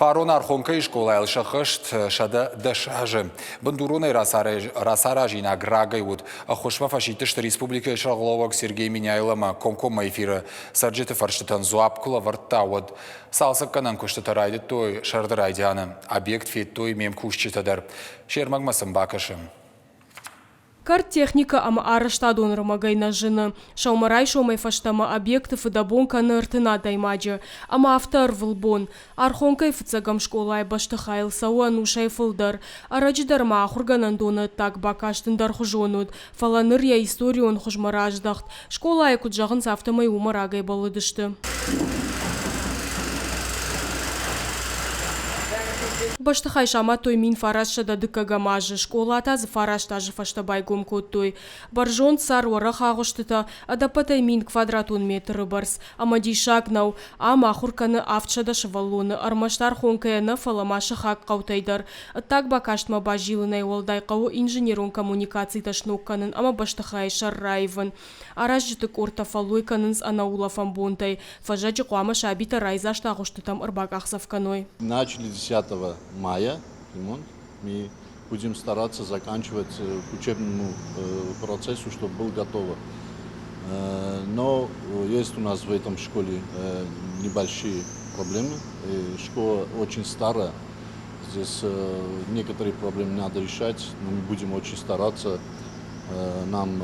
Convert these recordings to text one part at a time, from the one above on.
Фарон Архонкӕйы скъолайыл сӕххӕст 110 азы. Бындуронӕй рацаразинаг рагӕй уыд. Ӕххуысмӕ фӕсидтысты республикӕйы сӕргълӕууӕг Сергей Меняйломӕ комкоммӕ эфиры цӕрджыты фӕрстытӕн дзуапп куы лӕвӕрдта, уӕд. Цалцӕггӕнӕн куыстытӕ райдыдтой сӕрды райдианы. Объект федтой ме мкусджытӕ дӕр. Се рмӕгмӕ сын бакӕсӕм. Кӕрт техникӕ ӕмӕ арӕзтадон ӕрмӕгӕй нӕ зыны. Сӕумӕрайсомӕй фӕстӕмӕ объекты фыдӕбон кӕны 30 адӕймаджы. Ӕмӕ афтӕ ӕрвылбон. Архонкӕйы фыццӕгӕм скъолайы бӕстыхайыл цӕуы ӕнусӕй фылдӕр. Ӕрӕджы дӕр ма ахуыргӕнӕндоны ӕддаг бакаст ӕндӕрхуызон уыд, фӕлӕ ныр йӕ историон хуызмӕ раздӕхт. Скъолайы куыд зӕгъынц, афтӕмӕй уымӕ рагӕй бӕллыдысты. Бӕстыхай самадтой 1900 дыккӕгӕм азы, скъола та дзы фараст азы фӕстӕ байгом кодтой. Бӕрзонд цар, уӕрӕх агъуыстытӕ, ӕдӕппӕтӕй мин квадратон метры бӕрц. Ӕмӕ диссаг нӕу, ам ахуыр кӕны 700 сывӕллоны, ӕрмӕст Архонкӕйӕ нӕ, фӕлӕ ма сыхаг хъӕутӕй дӕр. Ӕддаг бакастмӕ базилынӕй уӕлдай хъӕуы инженерон коммуникацитӕ сног кӕнын ӕмӕ бӕстыхайы сӕр раивын. Аразджыты къордтӕ фӕллой кӕнынц ӕнӕулӕфӕн бонтӕй. Фӕззӕджы хъуамӕ сабитӕ райдзаст агъуыстытӕм ӕрбакъахдзӕф кӕной. Начали 10 мая ремонт. Мы будем стараться заканчивать к учебному процессу, чтобы был готово. Но есть у нас в этом школе небольшие проблемы. Школа очень старая. Здесь некоторые проблемы надо решать, но мы будем очень стараться. Нам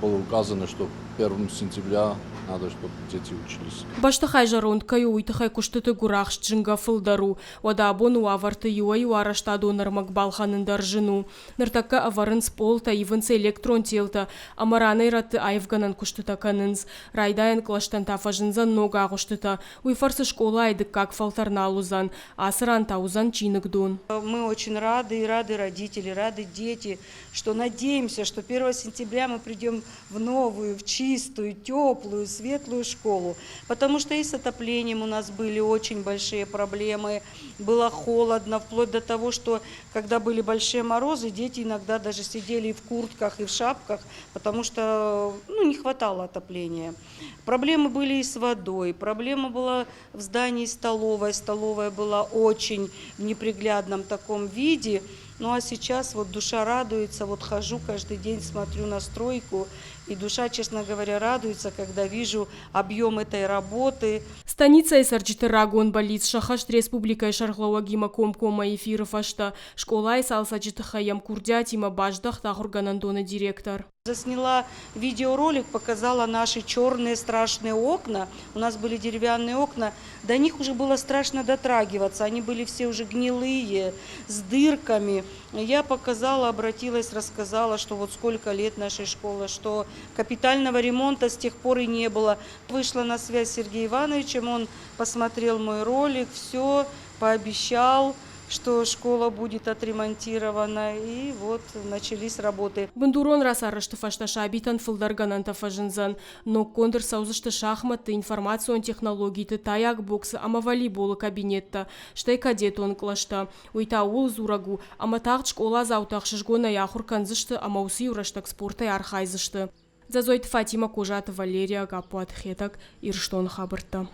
было указано, что 1 сентября надо, чтобы дети учились. Бӕстыхай зӕронд кӕй у, уый тыххӕй куыстыты гуырахст зынгӕ фылдӕр у. Уӕдӕ абоны уавӕрты иуӕй-иу арӕзтадон ӕрмӕг балхӕнын дӕр зын у. Ныртӕккӕ ӕвӕрынц пъолтӕ, ивынц электрон телтӕ ӕмӕ ранӕй-рӕтты аивгӕнӕн куыстытӕ кӕнынц. Райдайӕн кълӕстӕн та фӕзындзӕн ног агъуыстытӕ. Уый фӕрцы скъолайы дыккаг фӕлтӕр нал уыдзӕн. Ацы ран та уыдзӕн чиныгдон. Мы очень рады, и рады родители, рады дети, что надеемся, что 1 сентября мы придем в новую, в чистую, теплую, светлую школу. Потому что и с отоплением у нас были очень большие проблемы, было холодно, вплоть до того, что когда были большие морозы, дети иногда даже сидели и в куртках, и в шапках, потому что, ну, не хватало отопления. Проблемы были и с водой, проблема была в здании столовой. Столовая была очень в неприглядном таком виде. Ну а сейчас вот душа радуется, вот хожу каждый день, смотрю на стройку, и душа, честно говоря, радуется, когда вижу объем этой работы. Станицӕйы цӕрджыты рагон бӕллиц сӕххӕст республикӕйы сӕргълӕууӕгимӕ комкоммӕ эфиры фӕстӕ. Скъолайы цалцӕджы тыххӕй йӕм курдиатимӕ баздӕхт ахуыргӕнӕндоны директор. Засняла видеоролик, показала наши черные страшные окна. У нас были деревянные окна. До них уже было страшно дотрагиваться. Они были все уже гнилые, с дырками. Я показала, обратилась, рассказала, что вот сколько лет нашей школы, что капитального ремонта с тех пор и не было. Вышла на связь с Сергеем Ивановичем, он посмотрел мой ролик, все, пообещал, что школа будет отремонтирована, и вот начались работы. Бындурон рацарӕзты фӕстӕ сабитӕн фылдӕр гӕнӕнтӕ фӕзындзӕн. Ноггонд ӕрцӕудзысты шахматты, информацион технологиты, тайаг боксы ӕмӕ волейболы кабинеттӕ, стӕй кадетон кълӕстӕ. Уый та ууыл дзурӕг у, ӕмӕ тагъд скъоладзаутӕ ӕхсызгонӕй ахуыр кӕндзысты ӕмӕ уыцы-иу рӕстӕг спортӕй архайдзысты. Дзӕдзойты Фатимӕ, Козаты Валерия, Гаппуаты Хетӕг, Ирыстоны хабӕрттӕ.